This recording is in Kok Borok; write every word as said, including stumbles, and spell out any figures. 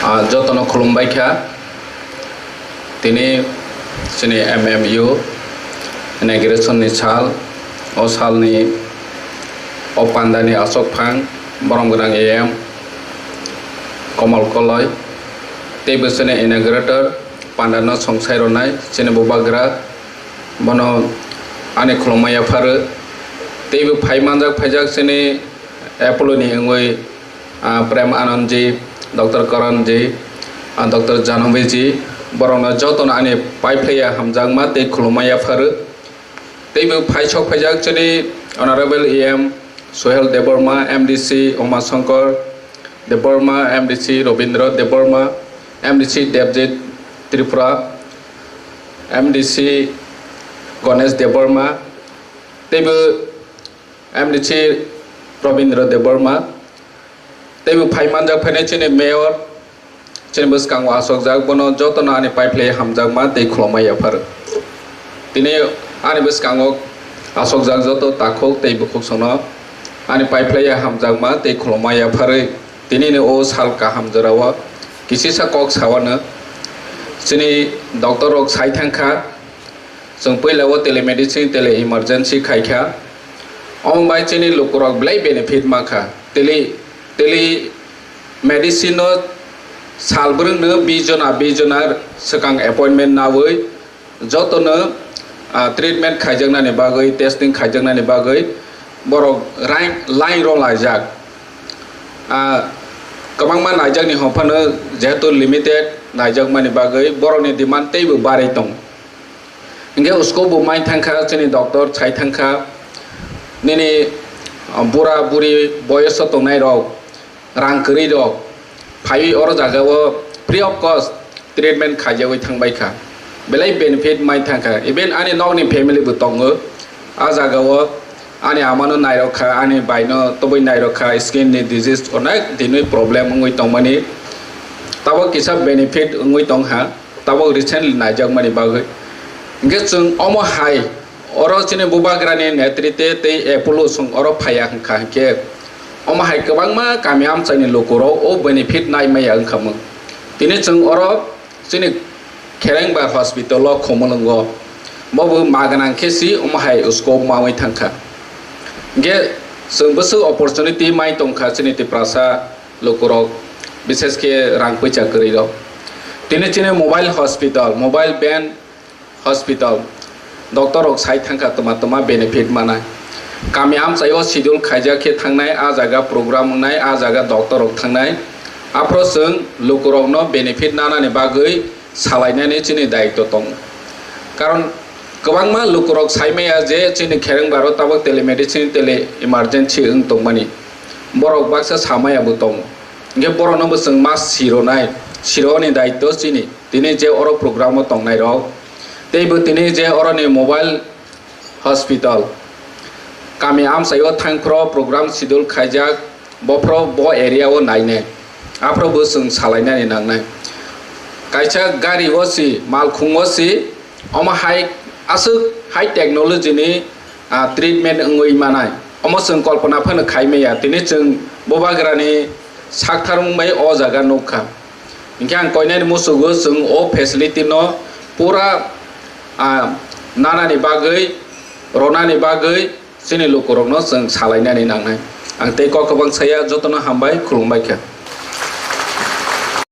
Ah, jotono khulumbai kha. Tini chini M M U inauguration ni sal, o salni o pandani aswk phang borom gwnang A M Komal Koloi tei bo chini inaugurator pandano songsai rwnai chini bubagra, bono ani khulumma yapharo. Tei bo phai manjak phaijak chini Apollo ni wngwi, ah, Prem Anand ji, Doctor Karan ji, ah, Doctor Janavi ji, borokno jotono ani paiphlaiya hamjakma tei khulumma yapharo. Tei bo phai sok phaijak chini Honorable A M Suhel Debbarma, M D C Uma Shankar Debbarma, M D C Robindra Debbarma, M D C Debjit Tripura, M D C Ganesh Debbarma, tei bo M D C Robindra Debbarma, tei bo phai manjak phainai chini mayor, chini bwskango asokjak, bono jotono ani paiphlai hamjakma tei khulumma yapharo. Tini ani bwskango asokjak joto takhuk tei bukhuk songno ani paiphlai hamjakma tei khulumma yapharwi tinini o sal kaham jorao kisisa kok sawano chini doctor rok sai thangkha. Chwng puila o telemedicine, tele emergency khai kha. Omo bai chini lukurok belai benefit ma kha. Tele, tele medicine no sal bwrwngno bis jona, bis jona swkang appointment nawi jotono, ah, treatment khaijaknani bagwi, testing khaijaknani bagwi borok line, line rw laijak. Ah, kwbangma naijakni hwnphano jehetu limited naijakmani bagwi borokni demand teibo barwi tongo. Hingke usko bo mai thangkha, chini doctor sai thangkha, nini, ah, bura buri boyoso tongnai rok, rang kwrwi rok, phaiwi oro jagao free of cost treatment khaijawi thangbai kha. Belai benefit mai thangkha. Even ani nokni family bo tongo. A jagao ani amano nairok kha, ani baino toboi nairok kha, skin ni disease onek dinwi problem wngwi tongmani. Tabok kisa benefit wngwi tongha. Tabok recently naijakmani bagwi. Hingke chwng omo hai, oro chini bubagrani netrite tei Apollo chwng oro phaiya hwnkha hwnkhe, omo hai kwbangma kami amchaini lukurok o benefit naimaya wngkhamung. Tini chwng oro chini Kherengbar hospital o Khumulwngo, bobo ma gwnang khe si omo hai scope mawi thangkha. Hingke chwng bwswk opportunity mai tongkha chini Tiprasa lukurok, bises khe rang puisa kwrwirok. Tini chini mobile hospital, mobile van hospital, doctor rok sai thangkha twma twma benefit manai. Kami amchaio schedule khaijak khe thangnai, a jaga program wngnai, a jaga doctor rok thangnai. Aphro chwng lukurokno benefit nanani bagwi salainani chini daitw tongo. Karon kwbangma lukurok saimaya je chini Kherengbaro tabok telemedicine, tele emergency wng tongmani. Borok baksa samaya bo tongo. Hingke borokno bo chwng ma sironai, sironi daitw chini. Tini je oro program o tongnai rok, tei bo tini je oroni mobile hospital, kami amchaio thangphro program schedule khaijak, bophro bo area o nainai, aphro bo chwng salainani nangnai. Kaisa gari o si, malkhung o si, omo hai aswk high technology ni, ah, treatment wngwi manai. Omo chwng kolpona phano khai maya, tini chwng bubagrani saktharmung bai o jaga nukha. Hinkhe ang koinani musugo chwng o facility no pura, ah, nanani bagwi, ronani bagwi chini lukurokno chwng salainani nangnai. Ang tei kok kwbang saya, jotono hambai, khulumbai kha.